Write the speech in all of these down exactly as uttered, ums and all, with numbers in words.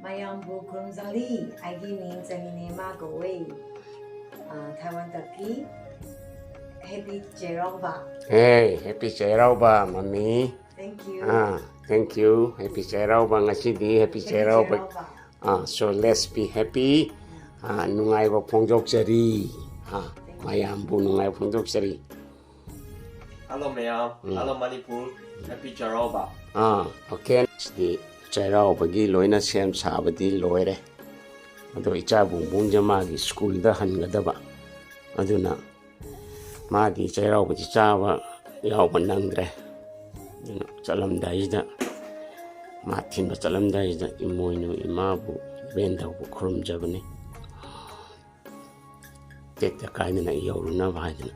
ꯃꯌꯥꯝꯕꯨ ꯈꯨꯔꯨꯝꯖꯔꯤ꯫ ꯑꯩꯒꯤ ꯃꯤꯡ ꯆꯅꯤꯅꯦꯃ ꯀꯧꯋꯦ꯫ ꯑ, ꯊꯥꯏꯋꯥꯟꯗꯒꯤ꯫ Happy ꯆꯩꯔꯥꯎꯕ꯫ Hey, happy ꯆꯩꯔꯥꯎꯕ, ꯃꯃꯤ꯫ Thank you꯫ Ah, thank you. Happy ꯆꯩꯔꯥꯎꯕ꯫ ꯉꯁꯤꯗꯤ happy Happy Cheiraoba. Cheiraoba. Ah, so let's be happy. ꯑꯥ, ꯅꯨꯡꯉꯥꯏꯕ ꯐꯣꯡꯗꯣꯛꯆꯔꯤ꯫ ꯑꯥ, ꯃꯌꯥꯝꯕꯨ ꯅꯨꯡꯉꯥꯏꯕ ꯐꯣꯡꯗꯣꯛꯆꯔꯤ꯫ Hello ꯃꯌꯥꯝ꯫ Hello ꯃꯅꯤꯄꯨꯔ꯫ Happy ꯆꯩꯔꯥꯎꯕ꯫ ꯑꯥ, okay꯫ ꯁꯤꯗꯤ ꯆꯩꯔꯥꯎꯕꯒꯤ ꯂꯣꯏꯅ ꯁꯦꯝ ꯁꯥꯕꯗꯤ ꯂꯣꯏꯔꯦ꯫ ꯑꯗꯣ ꯏꯆꯥ ꯕꯨꯡꯕꯨꯡꯁꯦ ꯃꯥꯒꯤ ꯁ꯭ꯀꯨꯜꯗ ꯍꯟꯒꯗꯕ꯫ ꯑꯗꯨꯅ ꯃꯥꯗꯤ ꯆꯩꯔꯥꯎꯕꯗꯤ ꯆꯥꯕ ꯌꯥꯎꯕ ꯅꯪꯗ꯭ꯔꯦ꯫ ꯑꯗꯨꯅ ꯆꯠꯂꯝꯗꯥꯏꯁꯤꯗ, ꯃꯥ ꯊꯤꯟꯕ ꯆꯠꯂꯝꯗꯥꯏꯁꯤꯗ ꯏꯃꯣꯏꯅꯨ ꯏꯃꯥꯕꯨ ꯏꯕꯦꯟꯗꯧꯕ ꯈꯨꯔꯨꯝꯖꯕꯅꯤ꯫ ꯇꯦꯛꯇ ꯀꯥꯏꯗꯅ ꯌꯧꯔꯨꯅꯕ ꯍꯥꯏꯗꯅ꯫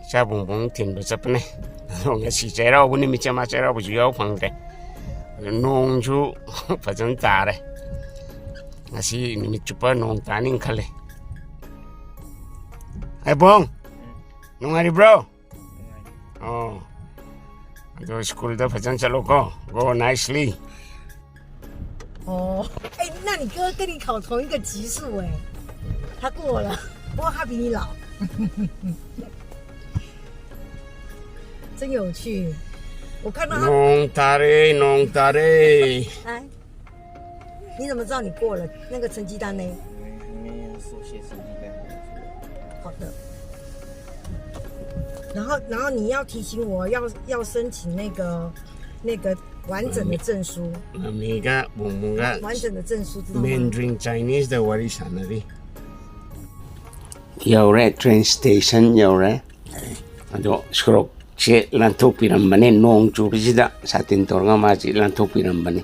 ꯏꯆꯥ ꯕꯨꯡꯕꯨꯡ ꯊꯤꯟꯕ ꯆꯠꯄꯅꯦ꯫ ꯑꯗꯣ ꯉꯁꯤ ꯆꯩꯔꯥꯎꯕ ꯅꯨꯃꯤꯠꯁꯦ ꯃꯥ ꯆꯩꯔꯥꯎꯕꯁꯨ ꯌꯥꯎ ꯐꯪꯗ꯭ꯔꯦ꯫ ꯑꯗꯣ ꯅꯣꯡꯁꯨ ꯐꯖꯅ ꯇꯥꯔꯦ꯫ ꯉꯁꯤ ꯅꯨꯃꯤꯠ ꯆꯨꯞꯄ ꯅꯣꯡ ꯇꯥꯅꯤ ꯈꯜꯂꯦ꯫ ꯑꯩ ꯕꯣꯡ, ꯅꯨꯡꯉꯥꯏꯔꯤꯕ꯭ꯔꯣ? ꯑꯣ, ꯑꯗꯣ ꯁ꯭ꯀꯨꯜꯗ ꯐꯖꯅ ꯆꯠꯂꯣꯀꯣ꯫ Go nicely꯫ 哦，哎，那你哥跟你考同一个级数哎，他过了，不过他比你老，真有趣。我看到他， ꯅꯣꯡ ꯇꯥꯔꯦ, ꯅꯣꯡ ꯇꯥꯔꯦ꯫ 哎，你怎么知道你过了那个成绩单呢？因为手写成绩单。好的。然后，然后你要提醒我要要申请那个那个完整的证书， ꯃꯃꯤꯒ ꯕꯨꯡꯕꯨꯡꯒ 完整的证书知道吗？ Mandarin Chineseꯗ ꯋꯥꯔꯤ ꯁꯥꯟꯅꯔꯤ꯫ ꯌꯧꯔꯦ, train station ꯌꯧꯔꯦ꯫ ꯑꯗꯣ ꯁꯣꯔꯣꯛꯁꯦ ꯂꯥꯟꯊꯣꯛꯄꯤꯔꯝꯕꯅꯦ, ꯅꯣꯡ ꯆꯨꯕꯁꯤꯗ ꯁꯥꯇꯤꯟ ꯇꯧꯔꯒ ꯃꯥꯁꯤ ꯂꯥꯟꯊꯣꯛꯄꯤꯔꯝꯕꯅꯤ꯫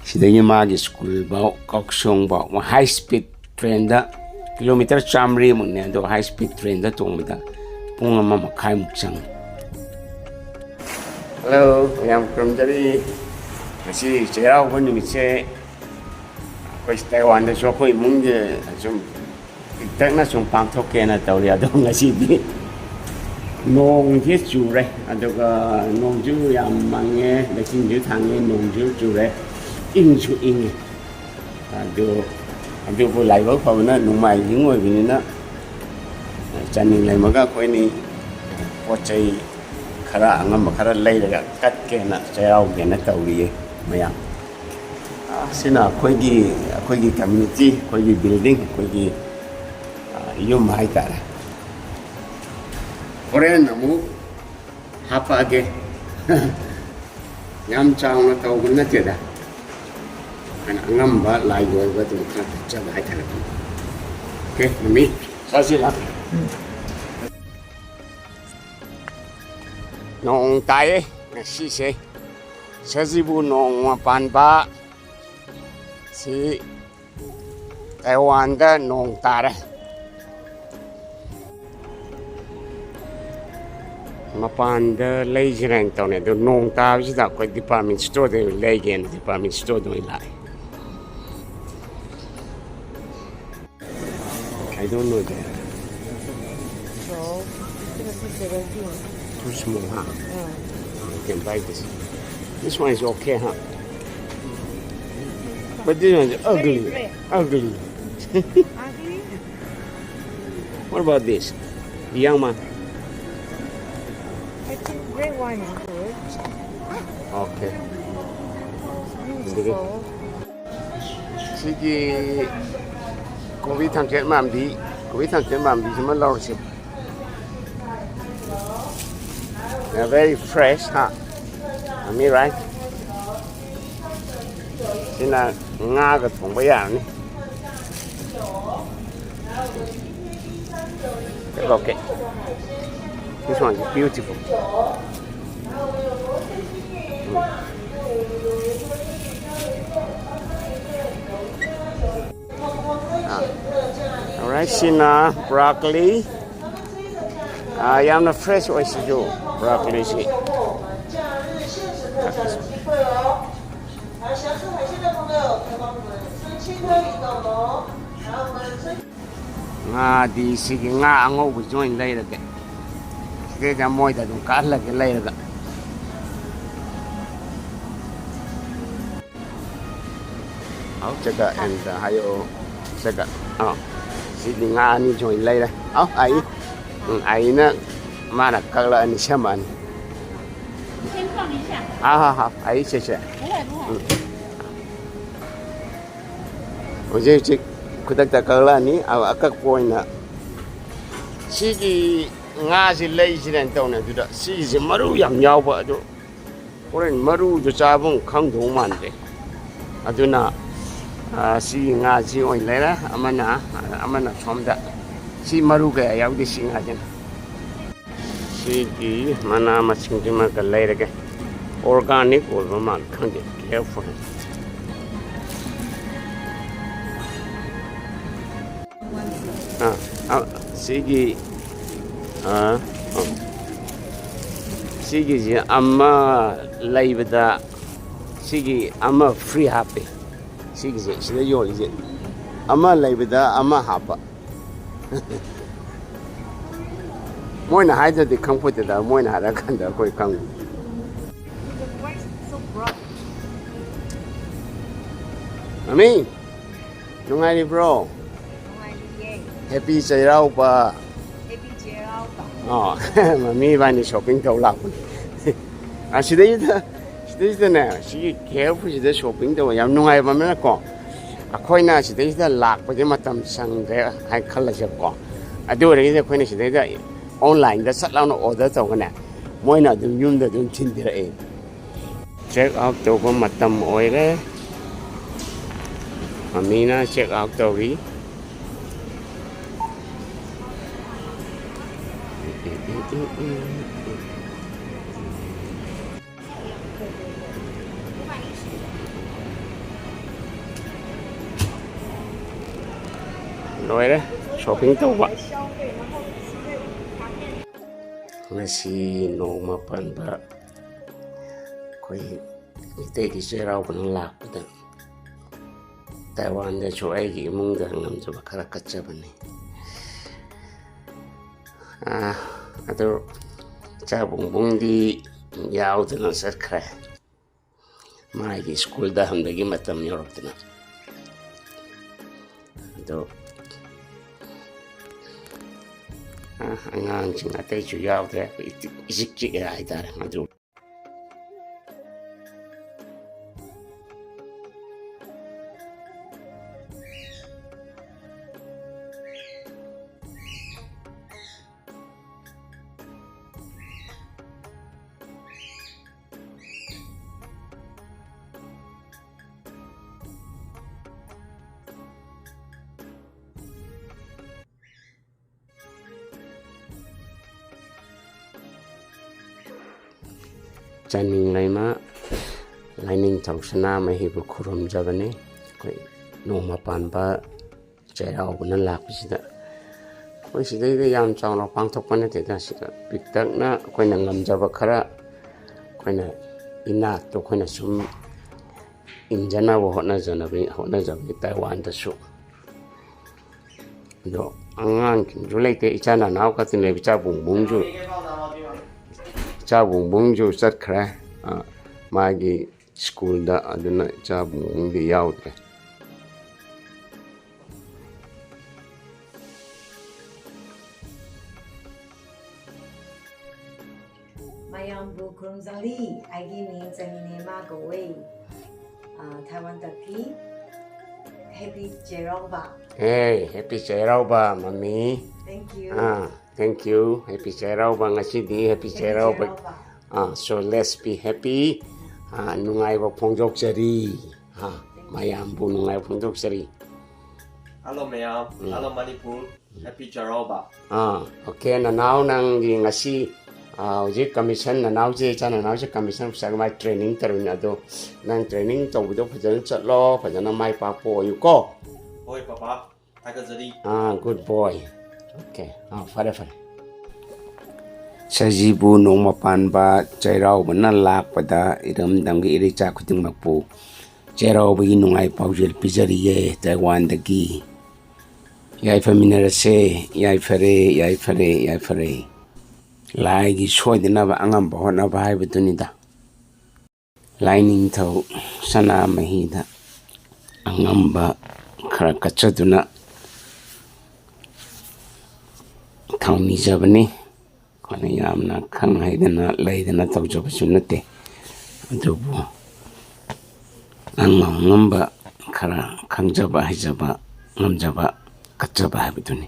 ꯁꯤꯗꯒꯤ ꯃꯥꯒꯤ ꯁ꯭ꯀꯨꯜꯐꯥꯎ, ꯀꯥꯎꯁꯣꯡꯐꯥꯎ high speed ꯇ꯭ꯔꯦꯟꯗ ꯀꯤꯂꯣꯃꯤꯇꯔ ꯆꯥꯃꯔꯤꯃꯨꯛꯅꯦ, ꯑꯗꯣ ꯍꯥꯏ ꯁ꯭ꯄꯤꯗ ꯇ꯭ꯔꯦꯟꯗ ꯇꯣꯡꯕꯗ ꯄꯨꯡ ꯑꯃ ꯃꯈꯥꯏꯃꯨꯛ ꯆꯪꯉꯤ꯫ ꯍꯜꯂꯣ, ꯃꯌꯥꯝ ꯈꯨꯔꯨꯝꯖꯔꯤ꯫ ꯉꯁꯤ ꯆꯩꯔꯥꯎꯕ ꯅꯨꯃꯤꯠꯁꯦ ꯑꯩꯈꯣꯏ ꯇꯥꯏꯋꯥꯟꯗꯁꯨ ꯑꯩꯈꯣꯏ ꯏꯃꯨꯡꯒꯤ ꯁꯨꯝ ꯄꯤꯛꯇꯛꯅ ꯁꯨꯝ ꯄꯥꯡꯊꯣꯛꯀꯦꯅ ꯇꯧꯔꯤ꯫ ꯑꯗꯣ ꯉꯁꯤꯗꯤ ꯅꯣꯡꯁꯦ ꯆꯨꯔꯦ, ꯑꯗꯨꯒ ꯅꯣꯡꯁꯨ ꯌꯥꯝ ꯃꯪꯉꯦ, ꯂꯩꯆꯤꯟꯁꯨ ꯊꯥꯡꯉꯦ, ꯅꯣꯡꯁꯨ ꯆꯨꯔꯦ, ꯏꯪꯁꯨ ꯏꯪꯉꯦ꯫ ꯑꯗꯨ, ꯑꯗꯨꯕꯨ ꯂꯥꯏꯕꯛ ꯐꯕꯅ ꯅꯣꯡꯃꯥꯏꯖꯤꯡ ꯑꯣꯏꯕꯅꯤꯅ ꯆꯥꯅꯤꯡ ꯂꯩꯃꯒ ꯑꯩꯈꯣꯏꯅꯤ ꯄꯣꯠ ꯆꯩ ꯈꯔ ꯑꯉꯝꯕ ꯈꯔ ꯂꯩꯔꯒ ꯀꯠꯀꯦꯅ ꯆꯩꯔꯥꯎꯒꯦꯅ ꯇꯧꯔꯤꯌꯦ ꯃꯌꯥꯝ꯫ ꯑꯁꯤꯅ ꯑꯩꯈꯣꯏꯒꯤ, ꯑꯩꯈꯣꯏꯒꯤ ꯀꯝꯃ꯭ꯌꯨꯅꯤꯇꯤ, ꯑꯩꯈꯣꯏꯒꯤ ꯕꯤꯜꯗꯤꯡ, ꯑꯩꯈꯣꯏꯒꯤ, ꯑ, ꯌꯨꯝ ꯍꯥꯏꯇꯥꯔꯦ꯫ ꯍꯣꯔꯦꯟ ꯑꯃꯨꯛ ꯍꯥꯄꯛꯑꯒꯦ꯫ ꯌꯥꯝ ꯆꯥꯎꯅ ꯇꯧꯕ ꯅꯠꯇꯦꯗ꯫ ꯑꯩꯅ ꯑꯉꯝꯕ ꯂꯥꯏꯒꯤ ꯑꯣꯏꯕ ꯑꯗꯨꯝ ꯈꯔ ꯀꯠꯆꯕ ꯍꯥꯏꯇꯥꯔꯦ꯫ ꯑꯣꯀꯦ, ꯃꯃꯤ, ꯆꯥꯁꯤꯂꯥ꯫ ꯅꯣꯡ ꯇꯥꯏꯌꯦ ꯉꯁꯤꯁꯦ꯫ ꯁꯖꯤꯕꯨ ꯅꯣꯡꯃ ꯄꯥꯟꯕ ꯁꯤ ꯇꯥꯏꯋꯥꯟꯗ ꯅꯣꯡ ꯇꯥꯔꯦ꯫ ꯃꯄꯥꯟꯗ ꯂꯩꯁꯤꯔꯅ ꯇꯧꯅꯤ, ꯑꯗꯣ ꯅꯣꯡ ꯇꯥꯕꯁꯤꯗ ꯑꯩꯈꯣꯏ ꯗꯤꯄꯥꯔꯠꯃꯦꯟ ꯁ꯭ꯇꯣꯔꯗ ꯑꯣꯏꯅ ꯂꯩꯒꯦꯅ ꯗꯤꯄꯥꯔꯠꯃꯦꯟ ꯁ꯭ꯇꯣꯔꯗ ꯑꯣꯏꯅ ꯂꯥꯛꯑꯦ꯫ I don't know that. Twelve. This is seventeen. Too small, huh? Yeah. You can buy this. This one is okay, huh? But this one is ugly. Ugly. Ugly? What about this? The young one? I think red wine is good. Okay. Beautiful. ꯁꯤꯒꯤ ꯀꯣꯕꯤ ꯊꯝꯆꯦꯠ ꯃꯥꯟꯕꯤ, ꯀꯣꯕꯤ ꯊꯝꯆꯦꯠ ꯃꯥꯟꯕꯤꯁꯤꯃ ꯂꯧꯔꯁꯤ꯫ They are very fresh, huh? Yummy, right? ꯁꯤꯅ ꯉꯥꯒ ꯊꯣꯡꯕ ꯌꯥꯔꯅꯤ꯫ Okay. This one is beautiful. Mm. Ah, Alright, ꯁꯤꯅ broccoli꯫ ꯑꯥ, ꯌꯥꯝꯅ fresh ꯑꯣꯏ ꯁꯤꯁꯨ, broccoliꯁꯤ꯫ ꯉꯥꯗꯤ ꯁꯤꯒꯤ ꯉꯥ ꯑꯉꯧꯕꯁꯤ ꯑꯣꯏꯅ ꯂꯩꯔꯒꯦ꯫ ꯁꯤꯗꯩꯗ ꯃꯣꯏꯗ ꯑꯗꯨꯝ ꯀꯛꯍꯜꯂꯒꯦ ꯂꯩꯔꯒ꯫ ꯍꯥꯎ, ꯆꯠꯀ ꯑꯦꯟꯇ ꯍꯥꯏꯌꯣ꯫ ꯆꯠꯀ꯫ ꯑꯥ, ꯁꯤꯗꯤ ꯉꯥ ꯑꯅꯤ ꯁꯨꯃꯥꯏꯅ ꯂꯩꯔꯦ꯫ ꯑꯥꯎ, ꯑꯩ꯫ ꯎꯝ, ꯑꯩꯅ ꯃꯥꯅ ꯀꯛꯂꯛꯑꯅꯤ, ꯁꯦꯝꯃꯛꯑꯅꯤ꯫ ꯍꯥ, ꯍꯥ, ꯍꯥ, ꯑꯩ ꯁꯦ, ꯁꯦ꯫ ꯎꯝ꯫ ꯍꯧꯖꯤꯛ, ꯍꯧꯖꯤꯛ ꯈꯨꯗꯛꯇ ꯀꯛꯂꯛꯑꯅꯤ꯫ ꯑ-, ꯑꯀꯛꯄ ꯑꯣꯏꯅ ꯁꯤꯒꯤ ꯉꯥꯁꯤ ꯂꯩꯁꯤꯔꯅ ꯇꯧꯅꯦ꯫ ꯑꯗꯨꯗ ꯁꯤꯒꯤꯁꯦ ꯃꯔꯨ ꯌꯥꯝ ꯌꯥꯎꯕ, ꯑꯗꯨ ꯍꯣꯔꯦꯟ ꯃꯔꯨꯗꯣ ꯆꯥꯐꯝ ꯈꯪꯗꯧ ꯃꯥꯟꯗꯦ꯫ ꯑꯗꯨꯅ, ꯑ, ꯁꯤꯒꯤ ꯉꯥꯁꯤ ꯑꯣꯏꯅ ꯂꯩꯔꯦ꯫ ꯑꯃꯅ, ꯑꯃꯅ ꯁꯣꯝꯗ꯫ ꯁꯤ ꯃꯔꯨ ꯀꯌꯥ ꯌꯥꯎꯗꯦ ꯁꯤ ꯉꯥꯁꯤꯅ꯫ ꯁꯤꯒꯤ ꯃꯅꯥ ꯃꯁꯤꯡꯁꯤꯃꯒ ꯂꯩꯔꯒꯦ꯫ Organic ꯑꯣꯏꯕ ꯃꯥꯜꯂꯦ, ꯈꯪꯗꯦ, careful꯫ ꯑꯥ, ꯑꯥ, ꯁꯤꯒꯤ, ꯑꯥ, ꯑꯥ, ꯁꯤꯒꯤꯁꯦ ꯑꯃ ꯂꯩꯕꯗ ꯁꯤꯒꯤ ꯑꯃ free ꯍꯥꯞꯄꯦ꯫ ꯁꯤꯒꯤꯁꯦ ꯁꯤꯗ ꯌꯣꯜꯂꯤꯁꯦ ꯑꯃ ꯂꯩꯕꯗ ꯑꯃ ꯍꯥꯞꯄ꯫ ꯃꯣꯏꯅ ꯍꯥꯏꯗ꯭ꯔꯗꯤ ꯈꯪꯄꯣꯠꯇꯦꯗ, ꯃꯣꯏꯅ ꯍꯥꯏꯔꯀꯥꯟꯗ ꯑꯩꯈꯣꯏ ꯈꯪꯉꯤ꯫ ꯃꯃꯤ, ꯅꯨꯡꯉꯥꯏꯔꯤꯕ꯭ꯔꯣ? ꯅꯨꯡꯉꯥꯏꯔꯤꯌꯦ꯫ Happy ꯆꯩꯔꯥꯎꯕ꯫ Happy ꯆꯩꯔꯥꯎꯕ꯫ ꯑꯣ, ꯃꯃꯤ ꯏꯕꯥꯅꯤ shopping ꯇꯧ ꯂꯥꯛꯄꯅꯤ꯫ ꯑꯁꯤꯗꯩꯗ ꯁꯤꯗꯩꯁꯤꯗꯅꯦ, ꯁꯤꯒꯤ ꯀꯦ ꯑꯦꯐ ꯁꯤꯗ shopping ꯇꯧꯕ ꯌꯥꯝ ꯅꯨꯡꯉꯥꯏꯕ ꯑꯃꯅꯀꯣ, ꯑꯩꯈꯣꯏꯅ ꯁꯤꯗꯩꯁꯤꯗ ꯂꯥꯛꯄꯁꯦ ꯃꯇꯝ ꯁꯪꯗ꯭ꯔꯦ ꯍꯥꯏꯅ ꯈꯜꯂꯁꯦꯕꯀꯣ꯫ ꯑꯗꯨ ꯑꯣꯏꯔꯒꯗꯤ ꯑꯩꯈꯣꯏꯅ ꯁꯤꯗꯩꯗ online ꯗ ꯁꯠ ꯂꯥꯎꯅ order ꯇꯧꯒꯅꯦ, ꯃꯣꯏꯅ ꯑꯗꯨꯝ ꯌꯨꯝꯗ ꯑꯗꯨꯝ ꯊꯤꯟꯕꯤꯔꯛꯑꯦ꯫ Check out ꯇꯧꯕ ꯃꯇꯝ ꯑꯣꯏꯔꯦ꯫ ꯃꯃꯤꯅ check out ꯇꯧꯔꯤ꯫ ꯂꯣꯏꯔꯦ ꯁꯣꯄꯤꯡ ꯇꯧꯕ꯫ ꯉꯁꯤ ꯅꯣꯡꯃ ꯄꯥꯟꯕ ꯑꯩꯈꯣꯏ ꯃꯤꯇꯩꯒꯤ ꯆꯩꯔꯥꯎꯕꯅ ꯂꯥꯛꯄꯗ ꯇꯥꯏꯋꯥꯟꯗꯁꯨ ꯑꯩꯒꯤ ꯏꯃꯨꯡꯗ ꯉꯝꯖꯕ ꯈꯔ ꯀꯠꯆꯕꯅꯤ꯫ ꯑꯥ, ꯑꯗꯨ ꯏꯆꯥ ꯕꯨꯡꯕꯨꯡꯗꯤ ꯌꯥꯎꯗꯅ ꯆꯠꯈ꯭ꯔꯦ꯫ ꯃꯥꯒꯤ ꯁ꯭ꯀꯨꯜꯗ ꯍꯟꯕꯒꯤ ꯃꯇꯝ ꯌꯧꯔꯛꯇꯅ꯫ ꯑꯗꯣ, ꯑ, ꯑꯉꯥꯡꯁꯤꯡ ꯑꯇꯩꯁꯨ ꯌꯥꯎꯗ꯭ꯔꯦ꯫ ꯏꯆꯤꯛ ꯆꯤꯛꯑꯦ ꯍꯥꯏꯇꯥꯔꯦ꯫ ꯑꯗꯨ ꯆꯥꯅꯤꯡ ꯂꯩꯃ ꯂꯥꯏꯅꯤꯡꯊꯧ ꯁꯅꯥꯃꯍꯤꯕꯨ ꯈꯨꯔꯨꯝꯖꯕꯅꯤ꯫ ꯑꯩꯈꯣꯏ ꯅꯣꯡꯃ ꯄꯥꯟꯕ ꯆꯩꯔꯥꯎꯕꯅ ꯂꯥꯛꯄꯁꯤꯗ ꯑꯩꯈꯣꯏ ꯁꯤꯗꯩꯗ ꯌꯥꯝ ꯆꯥꯎꯅ ꯄꯥꯡꯊꯣꯛꯄ ꯅꯠꯇꯦꯗ꯫ ꯁꯤꯗ ꯄꯤꯛꯇꯛꯅ ꯑꯩꯈꯣꯏꯅ ꯉꯝꯖꯕ ꯈꯔ ꯑꯩꯈꯣꯏꯅ ꯏꯅꯥꯠꯇꯣ ꯑꯩꯈꯣꯏꯅ ꯁꯨꯝ ꯏꯟꯖꯅꯕ ꯍꯣꯠꯅꯖꯅꯕ, ꯍꯣꯠꯅꯖꯕꯅꯤ ꯇꯥꯏꯋꯥꯟꯗꯁꯨ꯫ ꯑꯗꯣ ꯑꯉꯥꯡꯁꯤꯡꯁꯨ ꯂꯩꯇꯦ, ꯏꯆꯥ ꯅꯅꯥꯎ ꯈꯛꯇꯅꯦꯕ꯫ ꯏꯆꯥ ꯕꯨꯡꯕꯨꯡꯁꯨ, ꯏꯆꯥ ꯕꯨꯡꯕꯨꯡꯁꯨ ꯆꯠꯈ꯭ꯔꯦ, ꯑ, ꯃꯥꯒꯤ ꯁ꯭ꯀꯨꯜꯗ, ꯑꯗꯨꯅ ꯏꯆꯥ ꯕꯨꯡꯕꯨꯡꯗꯤ ꯌꯥꯎꯗ꯭ꯔꯦ꯫ ꯃꯌꯥꯝꯕꯨ ꯈꯨꯔꯨꯝꯖꯔꯤ꯫ ꯑꯩꯒꯤ ꯃꯤꯡ ꯆꯅꯤꯅꯦꯃ ꯀꯧꯋꯦ꯫ ꯑ, ꯊꯥꯏꯋꯥꯟꯗꯒꯤ꯫ Happy ꯆꯩꯔꯥꯎꯕ꯫ Hey, happy ꯆꯩꯔꯥꯎꯕ, ꯃꯃꯤ꯫ Thank you꯫ Ah, thank you꯫ Happy ꯆꯩꯔꯥꯎꯕ ꯉꯁꯤꯗꯤ, happy Happy Cheiraoba. Cheiraoba. Ah, so let's be happy꯫ ꯑꯥ, ꯅꯨꯡꯉꯥꯏꯕ ꯐꯣꯡꯗꯣꯛꯆꯔꯤ꯫ ꯑꯥ, ꯃꯌꯥꯝꯕꯨ ꯅꯨꯡꯉꯥꯏꯕ ꯐꯣꯡꯗꯣꯛꯆꯔꯤ꯫ Hello ꯃꯌꯥꯝ꯫ ꯎꯝ꯫ Hello ꯃꯅꯤꯄꯨꯔ꯫ Happy ꯆꯩꯔꯥꯎꯕ꯫ ꯑꯥ, okay, ꯅꯅꯥꯎ ꯅꯪꯒꯤ ꯉꯁꯤ, ꯑꯥ, ꯍꯧꯖꯤꯛ commission, ꯅꯅꯥꯎꯁꯦ, ꯏꯆꯥ ꯅꯅꯥꯎꯁꯦ commission officer ꯃꯥꯏ training ꯇꯧꯔꯤꯅꯦ꯫ ꯑꯗꯣ ꯅꯪ training ꯇꯧꯕꯗꯣ ꯐꯖꯅ ꯆꯠꯂꯣ, ꯐꯖꯅ ꯃꯥꯏ ꯄꯥꯛꯄ ꯑꯣꯏꯌꯨꯀꯣ꯫ ꯍꯣꯏ ꯄꯄꯥ꯫ ꯊꯥꯒꯠꯆꯔꯤ꯫ ꯑꯥ, good boy. Okay. ꯑꯥ, ꯐꯔꯦ, ꯐꯔꯦ꯫ ꯁꯖꯤꯕꯨ ꯅꯣꯡꯃ ꯄꯥꯟꯕ ꯆꯩꯔꯥꯎꯕꯅ ꯂꯥꯛꯄꯗ ꯏꯔꯝꯗꯝꯒꯤ ꯏꯔꯩꯆꯥ ꯈꯨꯗꯤꯡꯃꯛꯄꯨ ꯆꯩꯔꯥꯎꯕꯒꯤ ꯅꯨꯡꯉꯥꯏ ꯄꯥꯎꯖꯦꯜ ꯄꯤꯖꯔꯤꯌꯦ ꯇꯥꯏꯋꯥꯟꯗꯒꯤ꯫ ꯌꯥꯏꯐꯃꯤꯟꯅꯔꯁꯦ, ꯌꯥꯏꯐꯔꯦ, ꯌꯥꯏꯐꯔꯦ, ꯌꯥꯏꯐꯔꯦ꯫ ꯂꯥꯏꯒꯤ ꯁꯣꯏꯗꯅꯕ ꯑꯉꯝꯕ ꯍꯣꯠꯅꯕ ꯍꯥꯏꯕꯗꯨꯅꯤꯗ꯫ ꯂꯥꯏꯅꯤꯡꯊꯧ ꯁꯅꯥꯃꯍꯤꯗ ꯑꯉꯝꯕ ꯈꯔ ꯀꯠꯆꯗꯨꯅ ꯊꯧꯅꯤꯖꯕꯅꯤ꯫ ꯑꯩꯈꯣꯏꯅ ꯌꯥꯝꯅ ꯈꯪ ꯍꯩꯗꯅ ꯂꯩꯗꯅ ꯇꯧꯖꯕꯁꯨ ꯅꯠꯇꯦ, ꯑꯗꯨꯕꯨ ꯑꯉꯝ ꯑꯉꯝꯕ ꯈꯔ ꯈꯪꯖꯕ ꯍꯩꯖꯕ ꯉꯝꯖꯕ ꯀꯠꯆꯕ ꯍꯥꯏꯕꯗꯨꯅꯤ꯫